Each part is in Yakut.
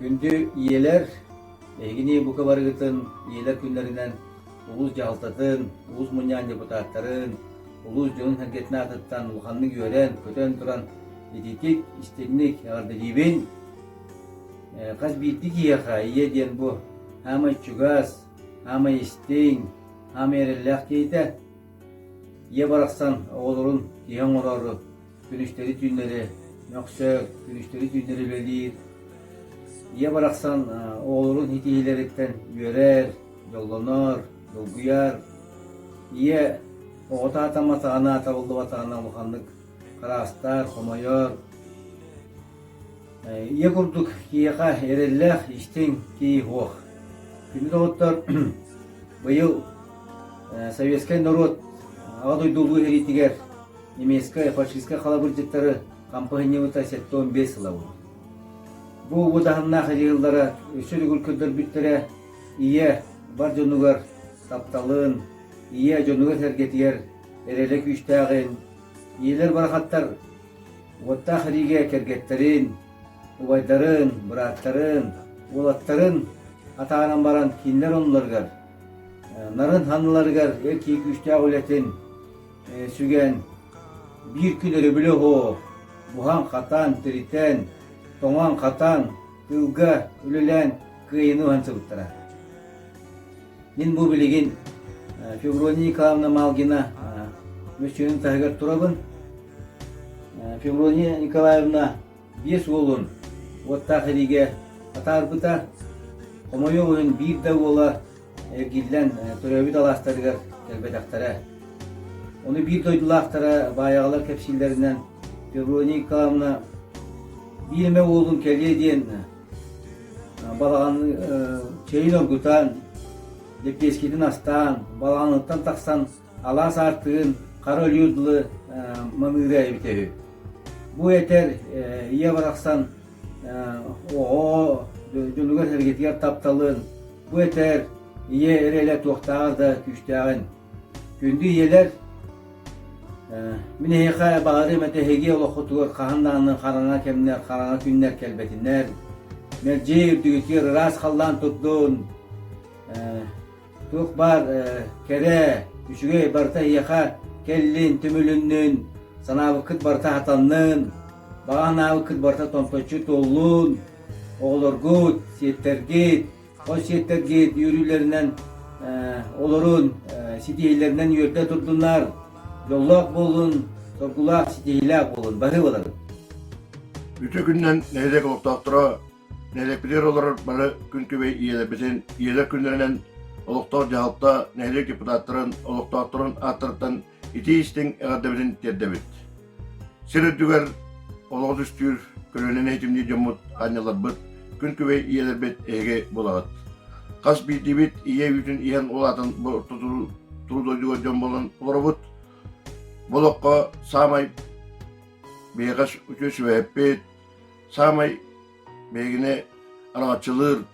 Күндү ийэлэр, эһигини бука барыгытын ийэлэр күннэринэн улуус дьаһалтатын, улуус мунньаҕын депутаттарын, улуус дьонун-сэргэтин аатыттан улаханнык үөрэн, көтөн туран ититик, истиҥник эҕэрдэлиибин. Хас биирдии киһиэхэ ийэ диэн бу саамай чугас, саамай истиҥ, саамай эрэллээх киһитэ. Ийэ барахсан оҕолорун киһи оҥороору күнүстэри-түүннэри мөхсөр, күнүстэри-түүннэри үлэлиир. Ийэ барахсан оҕолорун ситиһиилэриттэн үөрэр, дьоллонор, долгуйар. Ийэ оҕото аатамматаҕына, табыллыбатаҕына улаханнык хараастар, хомойор. Ийэ курдук киһиэхэ эрэллээх, истиҥ киһи суох. Күндү доҕоттор, быйыл советскай норуот Аҕа дойду Улуу сэриитигэр немецкэй, фашистскай халабырдьыттары хампаһынньыбыта 75 сыла буолла. Бу уодаһыннаах ыйыыллара өссө төгүл көрдөрбүттэрэ ийэ бар дьонугар тапталын, ийэ дьонугар-сэргэтигэр эрэлэ күүстээҕин, ийэлэр барахаттар уоттаах эриигэ кэргэттэрин, убайдарын, бырааттарын, уолаттарын атааран баран кинилэр оннуларыгар, нарын санныларыгар эр киһи күүстээх үлэтин сүгэн, биир күн өрөбүлэ оһо, буһан-хатан, тиритэн, тоҥон-хатан, тыылга үлэлээн кыайыыны уһансыбыттара. Мин бу билигин Феврония Николаевна Малгина мөссүөнүн таһыгар турабын. Феврония Николаевна биэс уолун уоттаах эриигэ атаарбыта. Хомойуох иһин биир да уола эргиллэн төрөөбүт алаастарыгар кэлбэтэхтэрэ. Ону биир дойдулаахтара баайаҕалар кэпсииллэринэн Феврония Николаевна биир эмэ уолун кэлиэ диэн балаҕан чэйин оргутан, лэппиэскитин астаан, балаҕаныттан тахсан алаас аартыгын хара өлүөр дылы маныыра эбитэ үһү. Бу этэр ийэ барахсан оҕо дьонугар-сэргэтигэр тапталын, бу этэр ийэ эрэлэ туохтааҕар да күүстээҕин. Күндү ийэлэр, мин эһиэхэ баҕарыам этэ эһиги олоххутугар хаһан даҕаны хараҥа кэмнэр, хараҥа күннэр кэлбэтиннэр. Мэлдьи үрдүгүтүгэр ыраас халлаан турдун. Туох баар кэрэ, үчүгэй барыта эһиэхэ кэллин, түмүлүннүн, санаабыккыт барыта хатаннын, баҕа санаабыккыт барыта томточчу туоллун, оҕолоргут, сиэттэргит, хос сиэттэргит үөрүүлэринэн олорун, ситиһиилэринэн үөрдэ турдуннар, дьоллоох буолун, соргулаах, ситиһиилээх буолун. Баһыыбаларын. Үтүө күнүнэн нэһилиэк олохтоохторо Нэһилиэкпитигэр олорор бары күн күбэй ийэлэрбитин, ийэлэр күннэринэн олохтоох дьаһалта, нэһилиэк депутаттарын, олохтоохторун ааттарыттан итии-истиҥ эҕэрдэбитин тиэрдэбит. Сир үрдүгэр олоҕу түстүүр, көлүөнэни иһитимниир дьоммут, аанньалларбыт, күн күбэй ийэлэрбит эһиги буолаҕыт. Хас биирдиибит ийэ үүтүн иһэн улаатан бу туруу дойдуга дьон буолан олоробут. Бу олоххо саамай биһиэхэ үтүө сүбэһиппит, Саамай биһигини араҥаччылыыр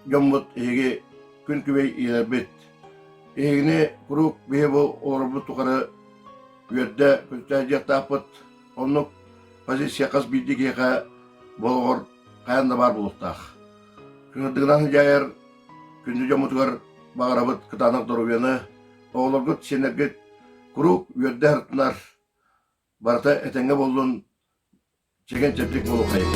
дьоммут эһиги күн күбэй ийэлэрбит. Эһигини куруук биһи бу олорорбут тухары үөрдэ көтүтэ дьиэхтаахпыт. Оннук позиция хас биирдии киһиэхэ болоҕор хайаан да баар буолуохтаах. Кыҥырдыгынан сыдьаайар күндү дьоммутугар баҕарабыт кытаанах доруобуйаны, оҕолоргут, сиэннэргит куруук үөрдэ сырыттынар, барыта этэҥҥэ буоллун, Чэгиэн-чэбдик буолуоххайыҥ.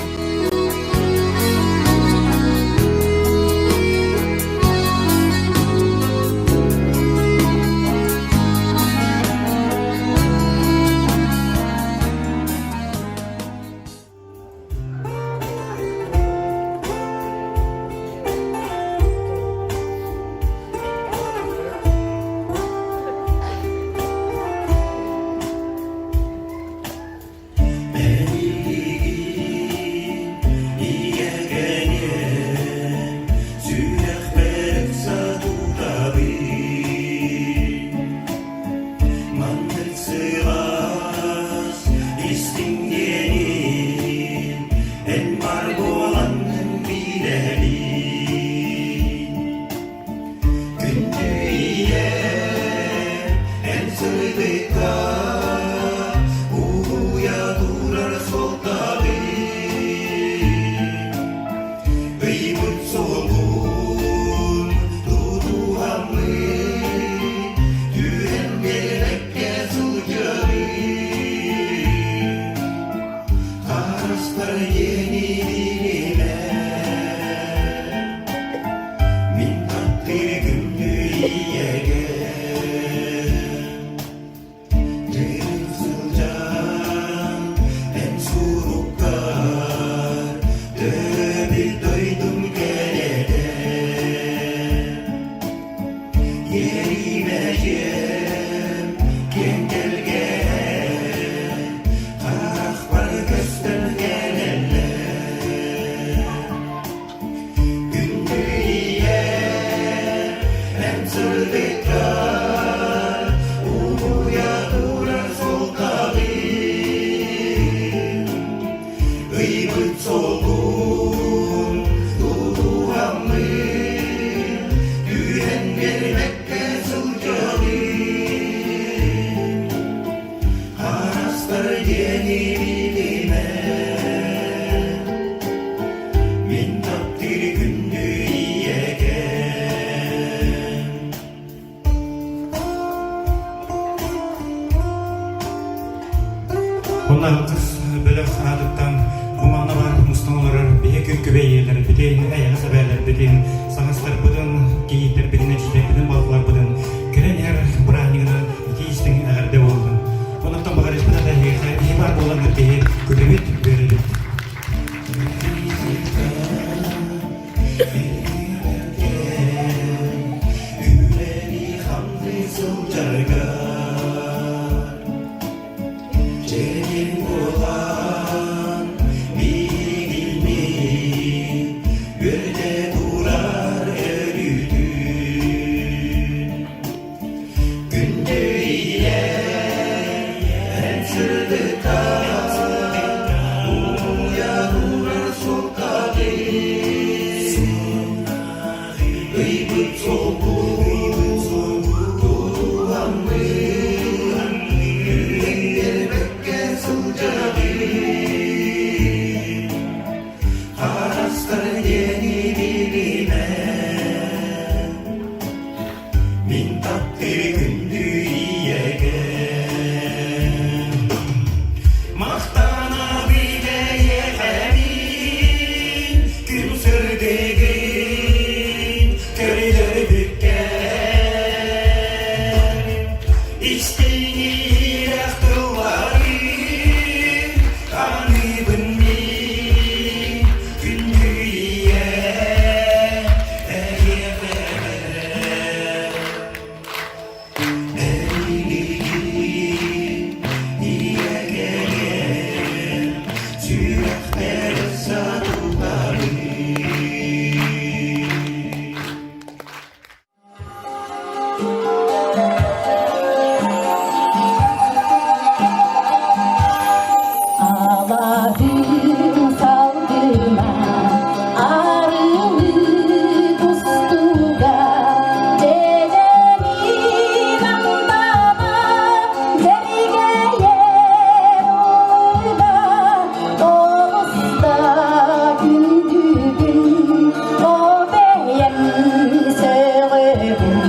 Үлэлии-хамныы сылдьаргар Дьиҥин буолан биһигини үөрдэ турар өрүүтүн Күндү ийэ эн сырдыкка Уйа турар суолтаҕын Ыйбыт суолбут тутуһаммын Үөрбэккэ сылдьабын Харастар диэни билимэн Мин таптыыр күндү ийэгэм Махтана билэйэхэбин Күн сырдыгын көрдөрбүккэр Истиҥ-иһирэх тылларын Аныыбын мин күндү ийэ Алаадьын салгына арылы тустууга дьэдьэнин амтана дьэргэйэр ууга олуста күндүгүн о бэйэм сөҕөбүн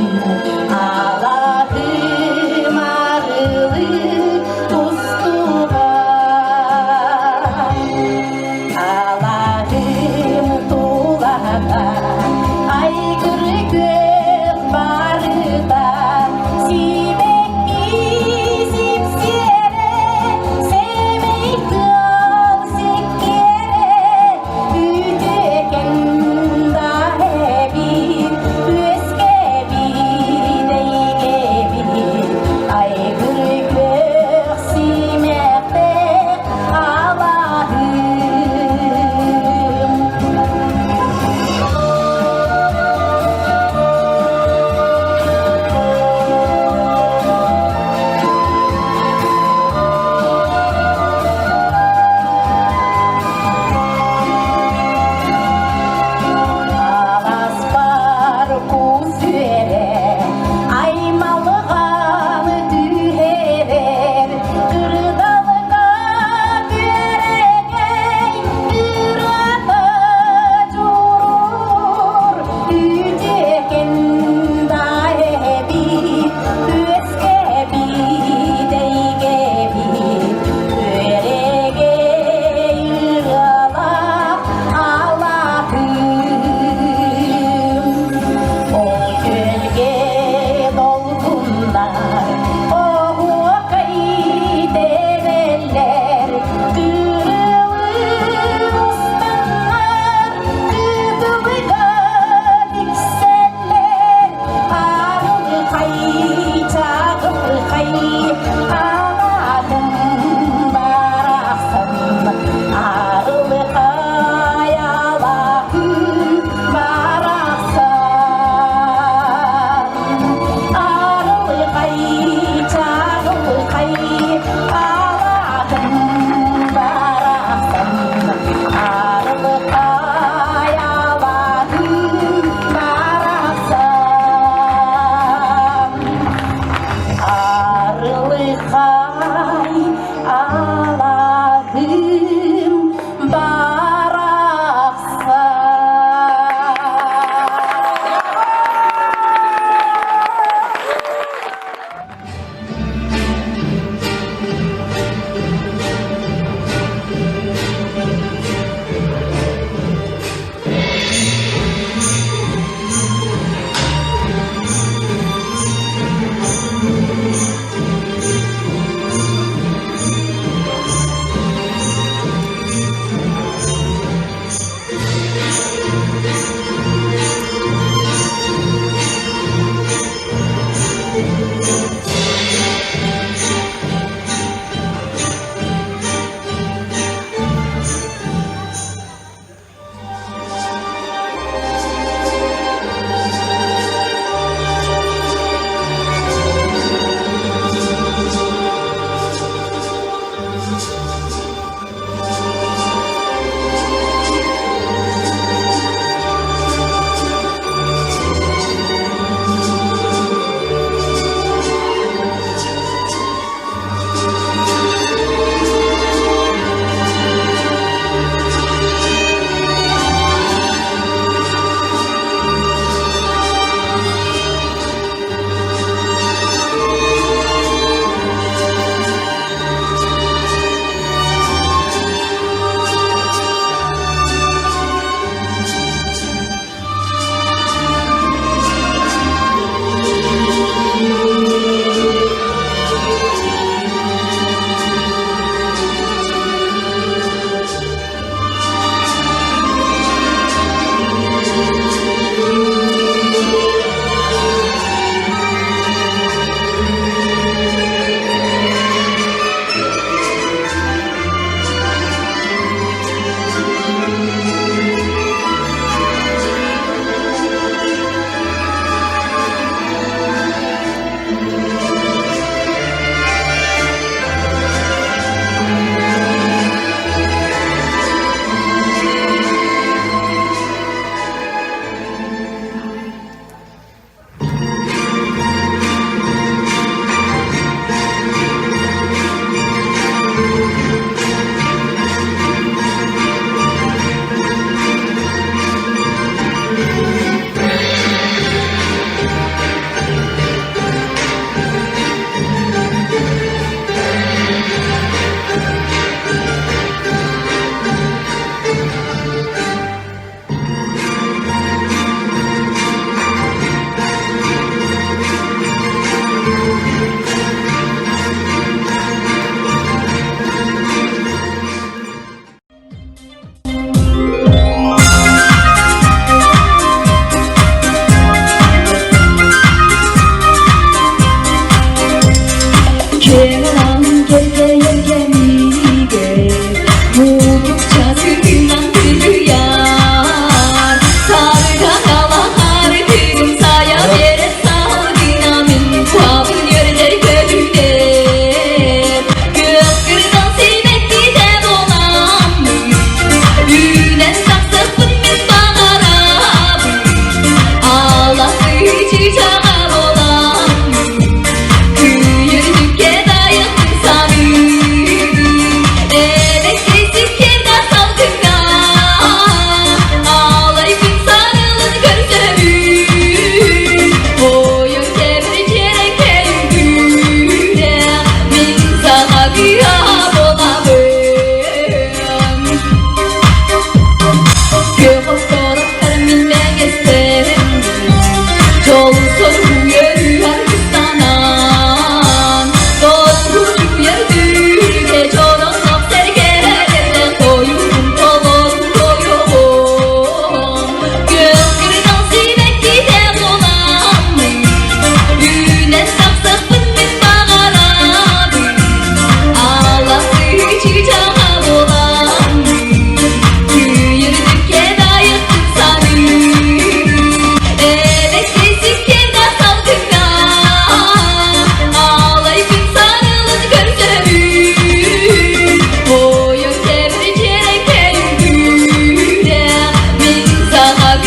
алаадьым арылы тустууга Алаһым тулата айгыр күөх барыта сибэкки сипсиэрэ сэмэй тыал сиккиэрэ үтүөкэн да эбит үөскэбит эйгэбит айгыр күөх симэхтээх алаһым.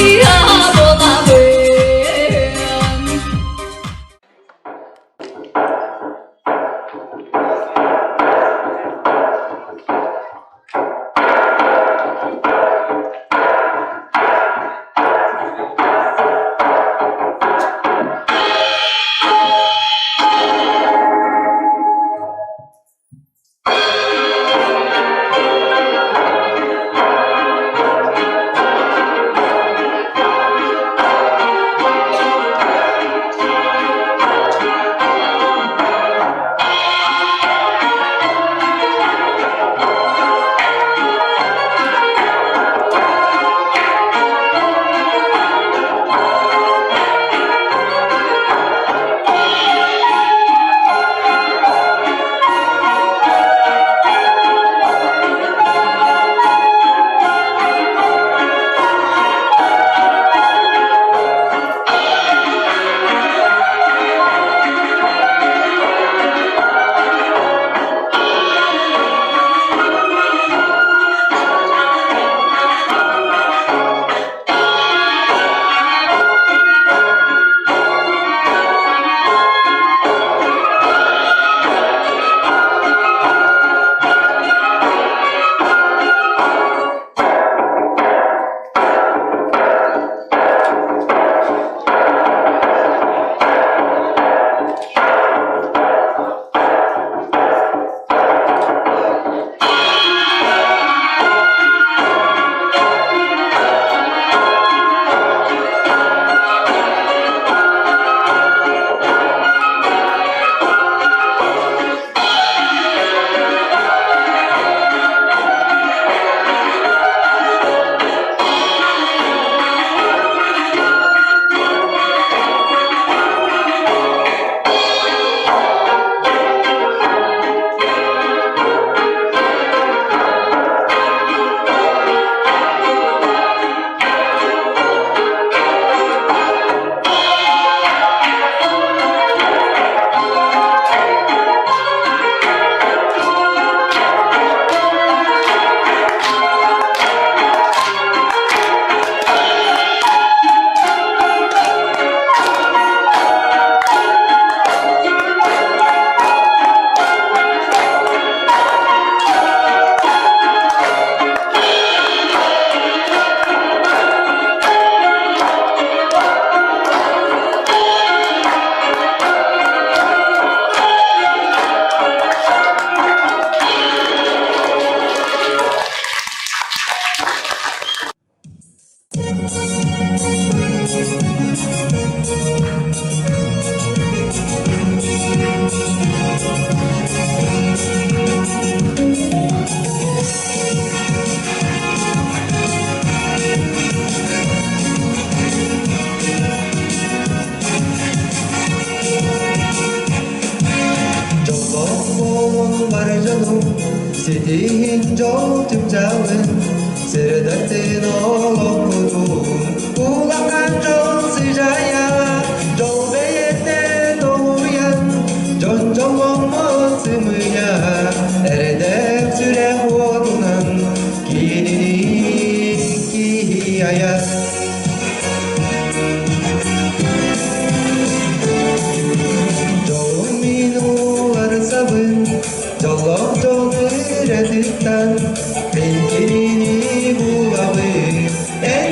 кыыһа буолабын. Дьоллоох буолун бары дьонум, ситиһин дьол түмсэҕин, сырдаттын олохпутун, улахан дьол сыдьаайа, дьол бэйэтэ толуйан, дьон дьолломмот сымыйа, эрэдээх сүрэх уотунан, кинини киһи айар. Дьолум мин уларсабын, дьоллоох дьон ырыатыттан мин кинини булабын. Эн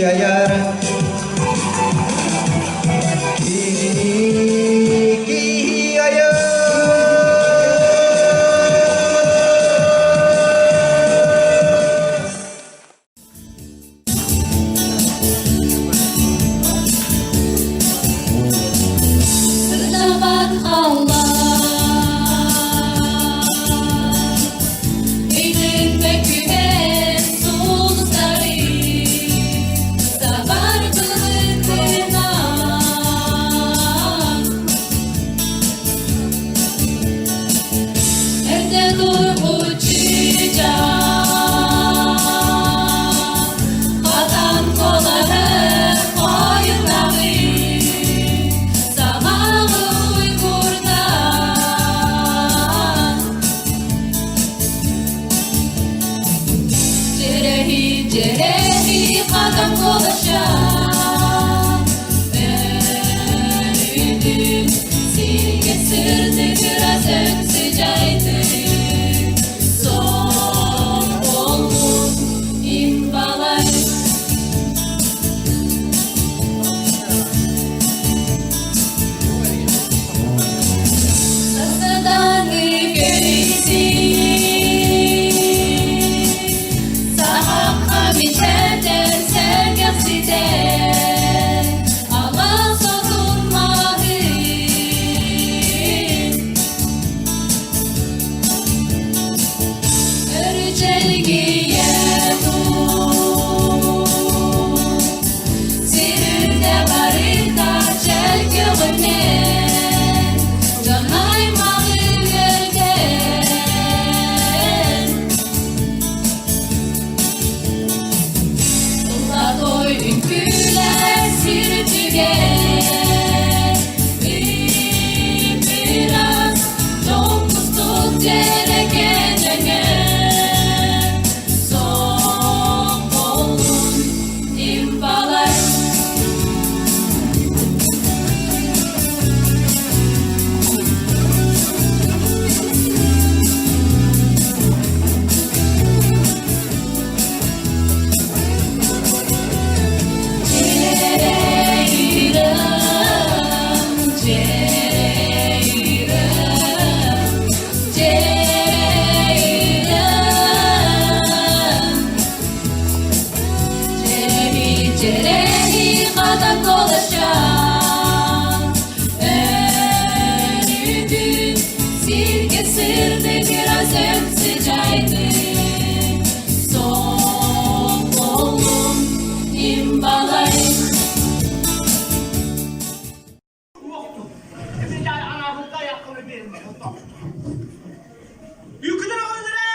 киһи айар Киһини киһи айар Сырдабат халлаан Өйдөнмөк күһэн сулустары Сабар былытынан Эрдэ тургуччуча Хатан колаһы хойутаҕы Самаҕы уйгурдан Дьэрэһи, дьэрэһи хатан колаша Өрүтүн сиргэ сырдык ыраас өҥсүдьайды Сон буолбут имбалай. Сасыданы көрүсүн Сахахха мичэтэн сэргэхситэн Алаас отун маһын Өрүчэлгийэ дуу Сир үрдэ барыта чэл көҕүнэн Дьон аймаҕы үөрдэн Золотой үҥкүүлэр сир үрдүгэр Ып-ыраас дьол-кустук дьэрэкээн өҥө Соҕолун импалар. Ceyran, ceyran, ceyran. Cerehi cerehi katan dolaşan Önüdün sirke sırdı biraz öksücaydı Son oğlum imbalay. Үкүнэн оҕолоро!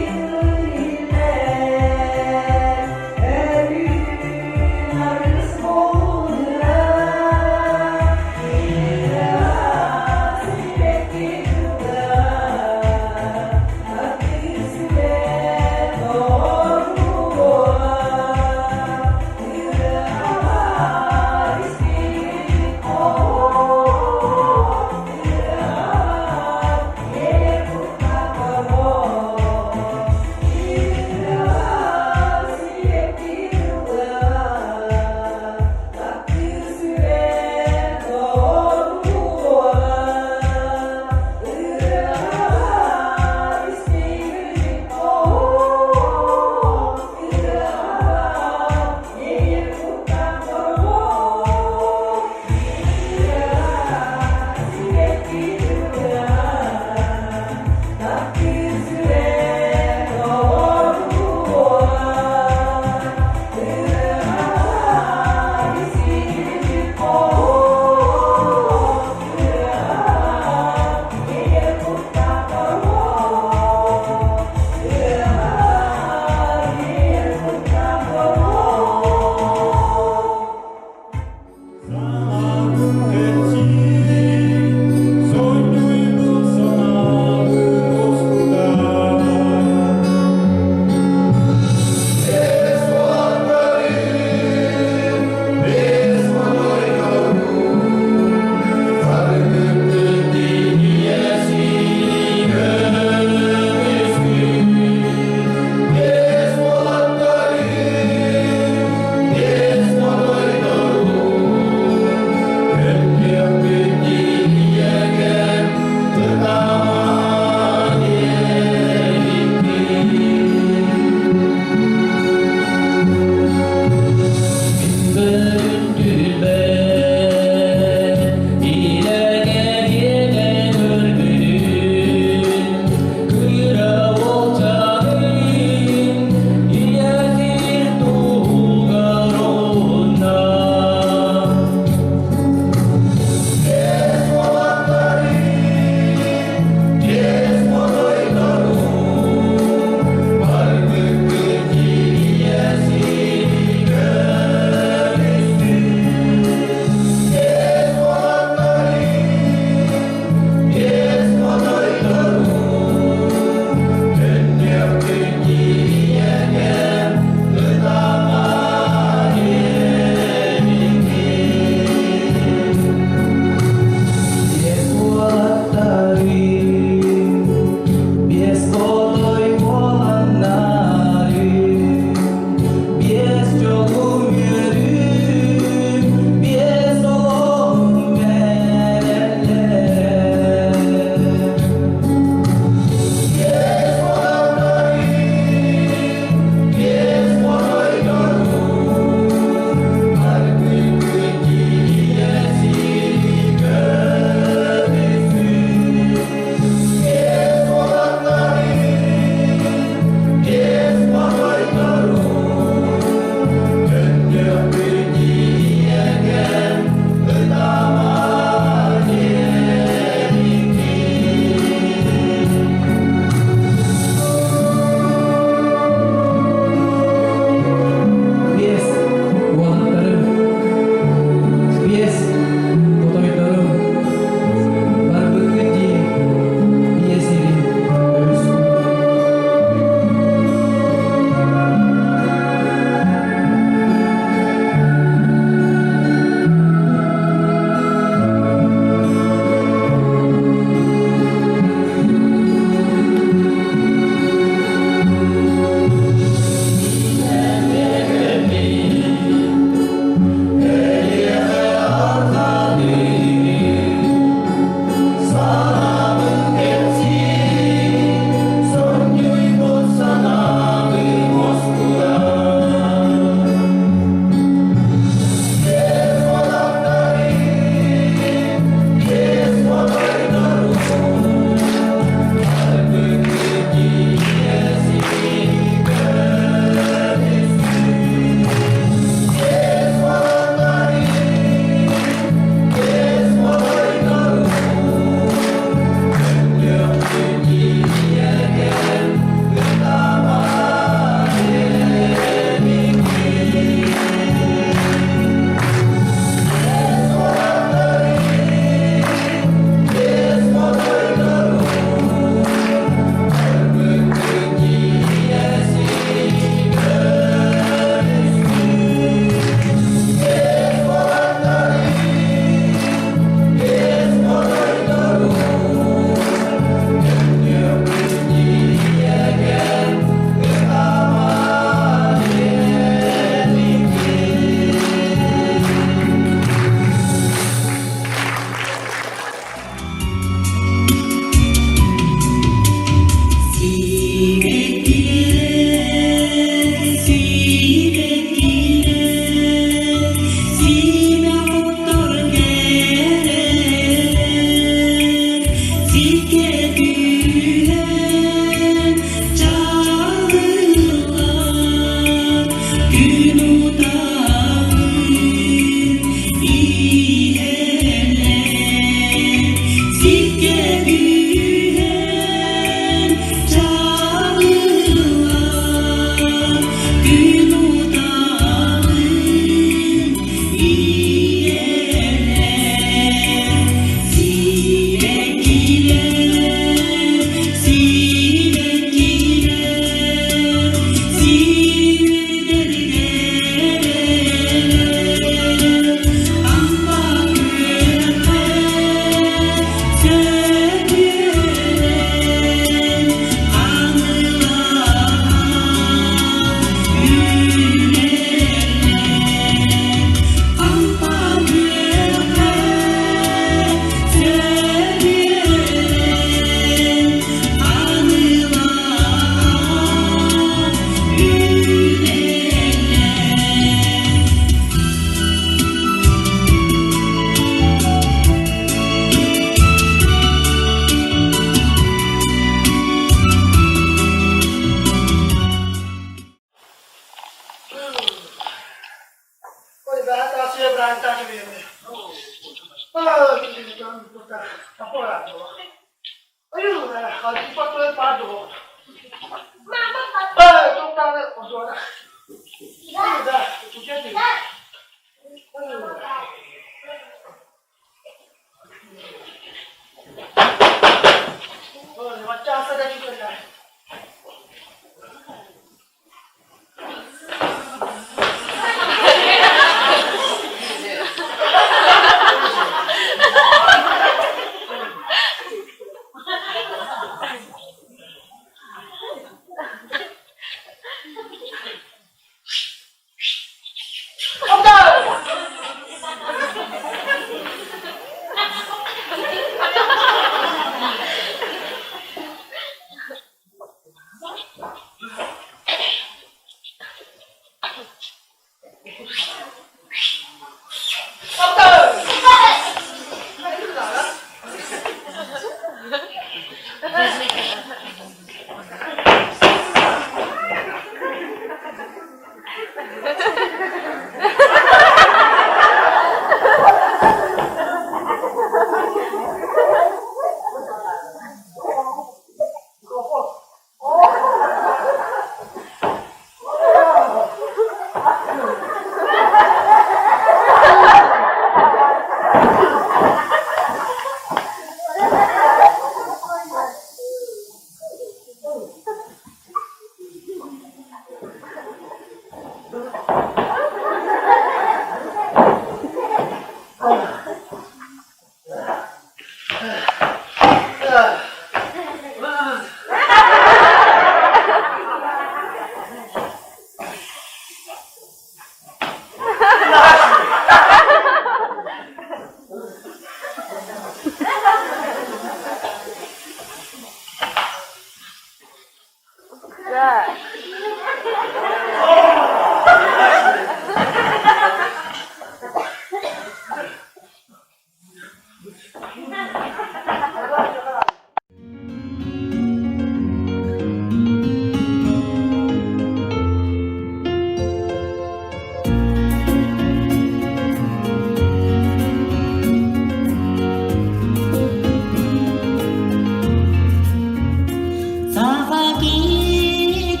Саха киһитин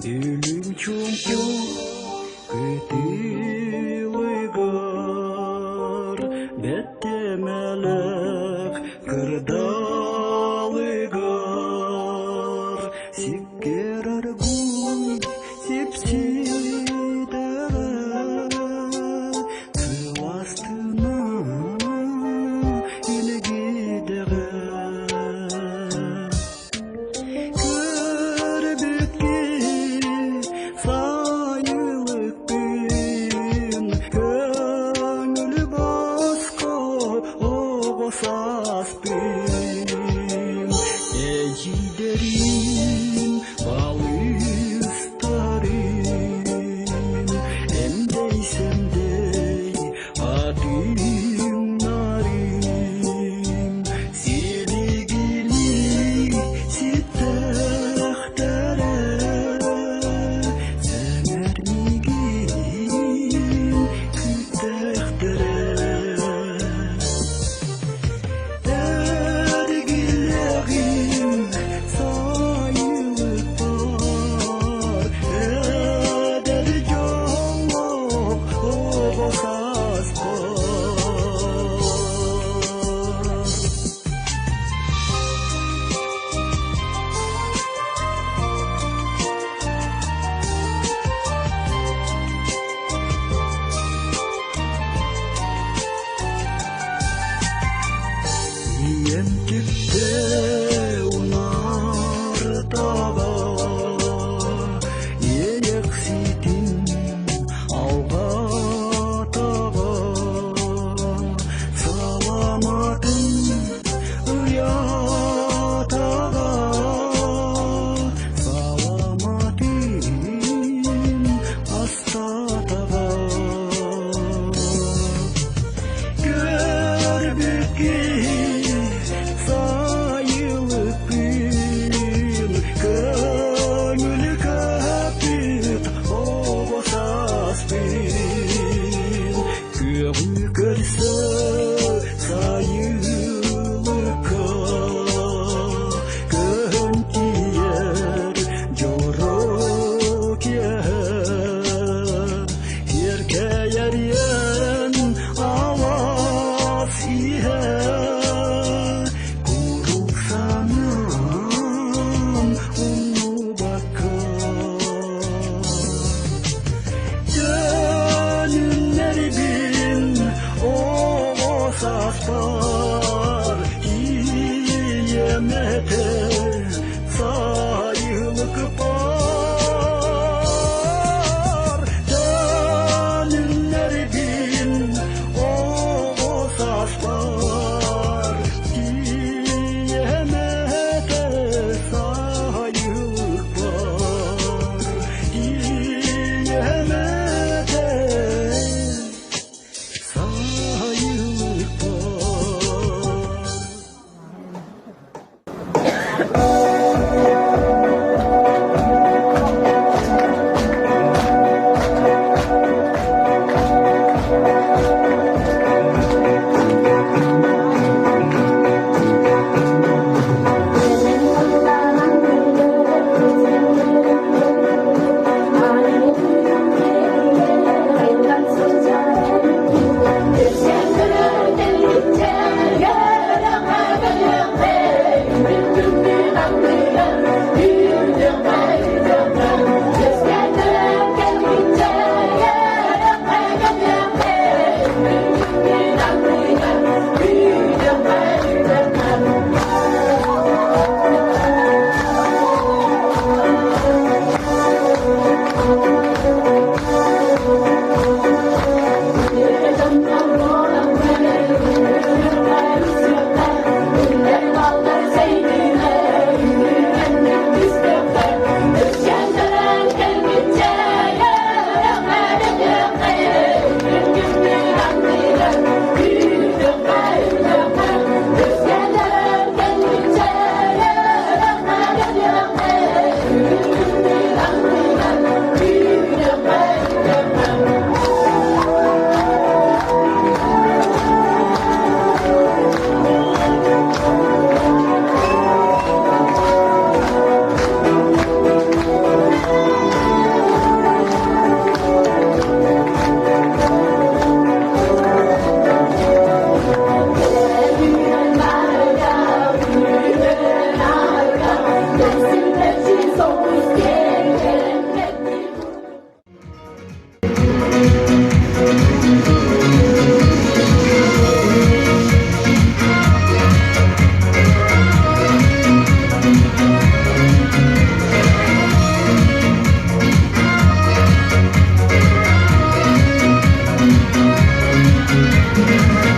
Үлүм чуумпу кытылыгар, бэттэмэлэх кырдалыгар, сиккиэр аргуй сипсидэҕэ, сыластына илгидэҕэ. Көрбүт сайылыкпын, көҥүл босхо оҕо сааспын. Эдьиийдэрим, балыстарым, эмдэй-сэмдэй атыҥнарым, силигилии ситтэхтэрэ, сэмээр миигин күүттэхтэрэ. Эргиллэҕим сайылыкпар.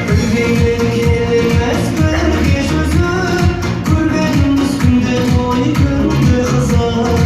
Білгеннен келмес бірге жүзіп, Көргеніміз күнде той, күнде қызық.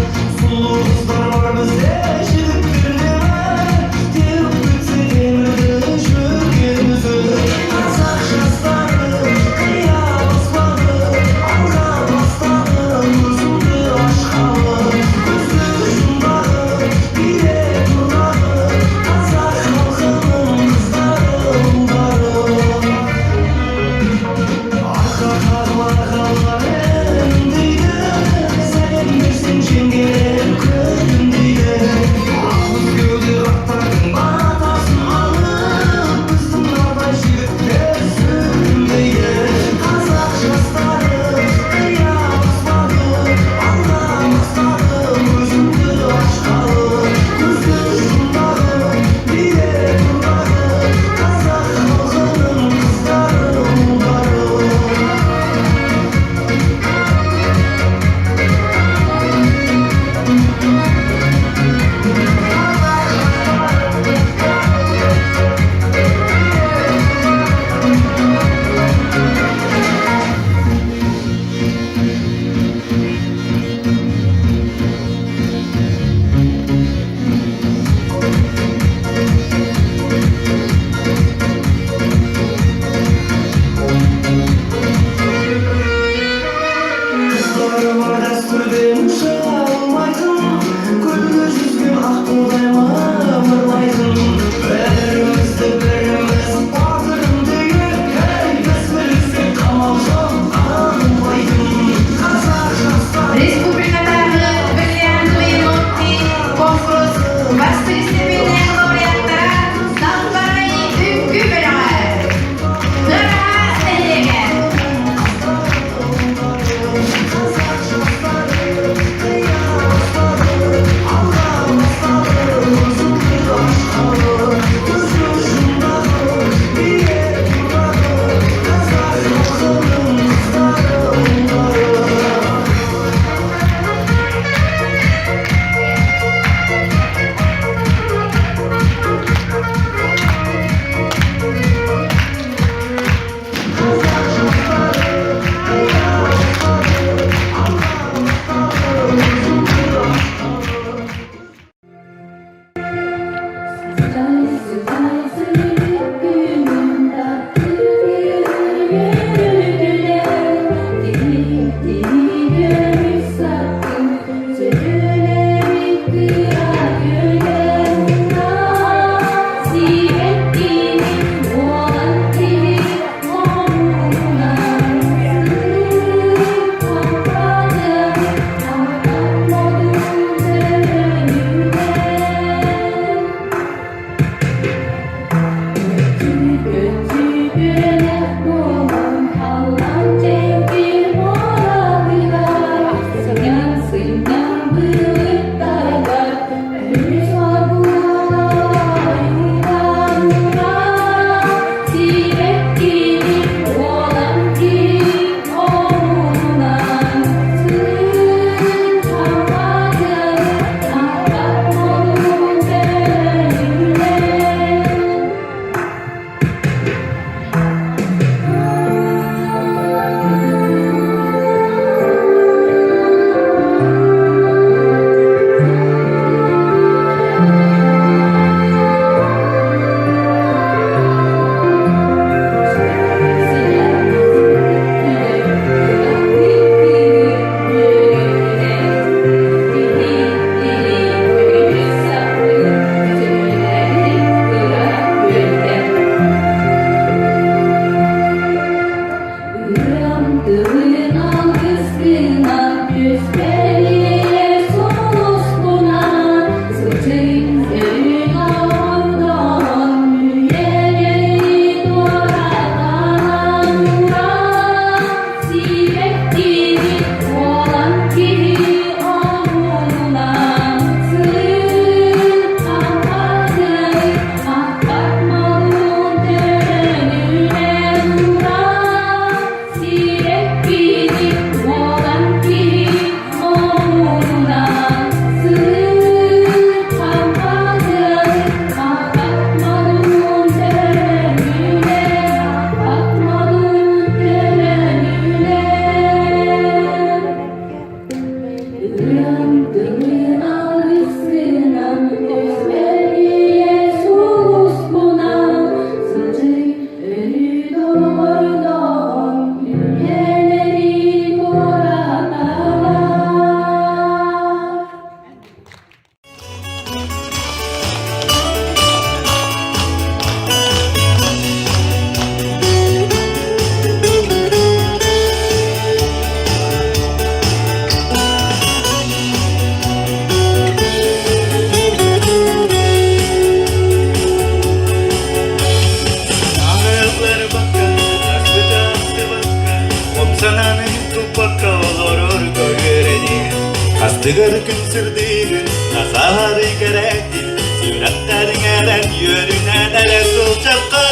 Тыгар күн сырдыгын, Назары кэрэтин, Сүрэхтэриҥ эрэн үөрүнэн эрэ сылдьахха.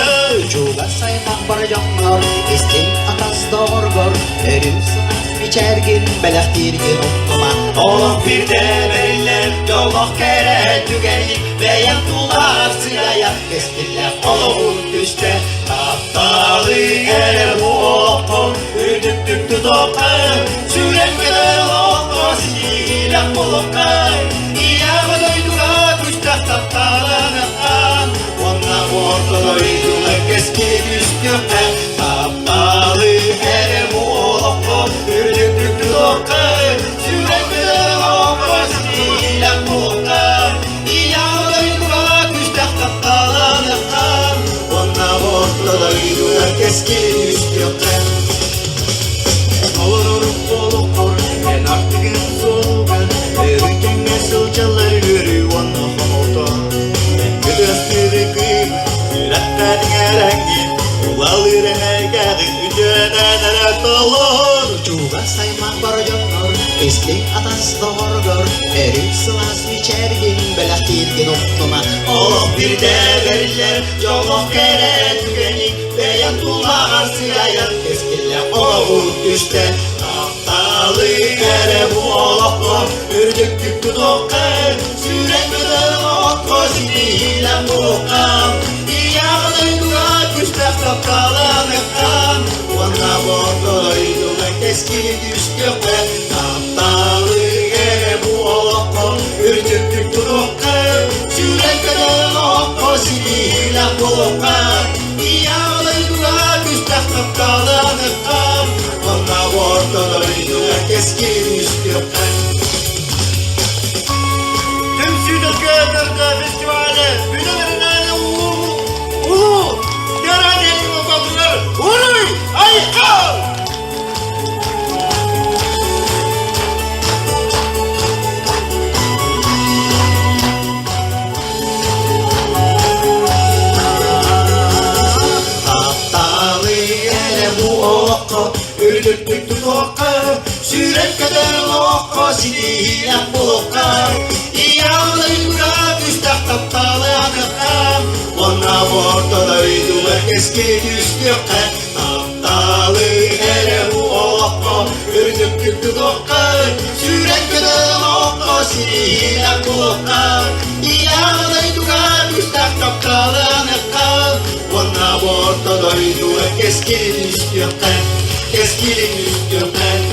Чугас аймах бар дьоҥҥор, истиҥ атас доҕоргор, өрүү сылаас мичээргин бэлэхтииргин умнума. Олох биирдэ бэриллэр, дьоллоох кэрэ түгэни бэйэм тулаар сыайа, кэскиллээх олоҕун түстэ. Тапталы эрэ бу олоххо үрдүктүк тутуохха, сүрэн көтөр олоххо сиилэх буолуохха, ийэҕэ дойдуга күстээх тапталаныахха, уонна орто дойдуга кэскили түстүөххэ. Тапталы эрэ бу олоххо үрдүктүк тутуохха, сүрэн көтөр олоххо сиилэх буолуохха, ийэҕэ дойдуга күстээх тапталаныахха, уонна орто дойдуга кэскили түстүөххэ. Олорор олоххор эн артыгын суолугар өрүү тэҥҥэ сылдьаллар үөрүү уонна хомолто. Көтөстүүрү кыым, сүрэхтэн иҥэрэҥҥин, улалыыр энэргэҕин үтүөнэн эрэ толор. Чугас аймах бар дьоннор, истиҥ атас доҕоргор, өрүү сылаас мичээргин бэлэхтииргин умнума. Олох биирдэ бэриллэр дьоллоох кэрэ түгэни бэйэм тулаҕар сыайан кэскиллээх олоҕу түстэ. Тапталы эрэ бу олоххо үрдүктүк тутуохха, сүүрэн көтөр олоххо ситиһиилээх буолуохха, ийэҕэ дойдуга күстээх тапталаныахха, уонна орто дойдуга кэскили түстүөххэ. Тапталы эрэ бу олоххо үрдүктүк тутуохха, сүүрэн көтөр олоххо ситиһиилээх буолуохха, ийэҕэ дойдуга күстээх тапталаныахха, уонна орто дойдуга кэскили түстүөххэ. Түмсүү Төлкө фестивалі бүтүн Эрнээни улуу улуу Тыараһа олохтоохторугар Уруй! Айхал! Тапталы эрэ бу олоххо үрдүктүк тутуохха, сүүрэн көтөр олоххо ситиһиилээх буолуохха, ийэҕэ дойдуга күстээх тапталы аныахха, уонна орто дойдуга кэскили түстүөххэ. Тапталы эрэ бу олоххо үрдүктүк тутуохха, сүүрэн көтөр олоххо ситиһиилээх буолуохха, ийэҕэ дойдуга күстээх тапталы аныахха, уонна орто дойдуга кэскили түстүөххэ, кэскили түстүөххэ.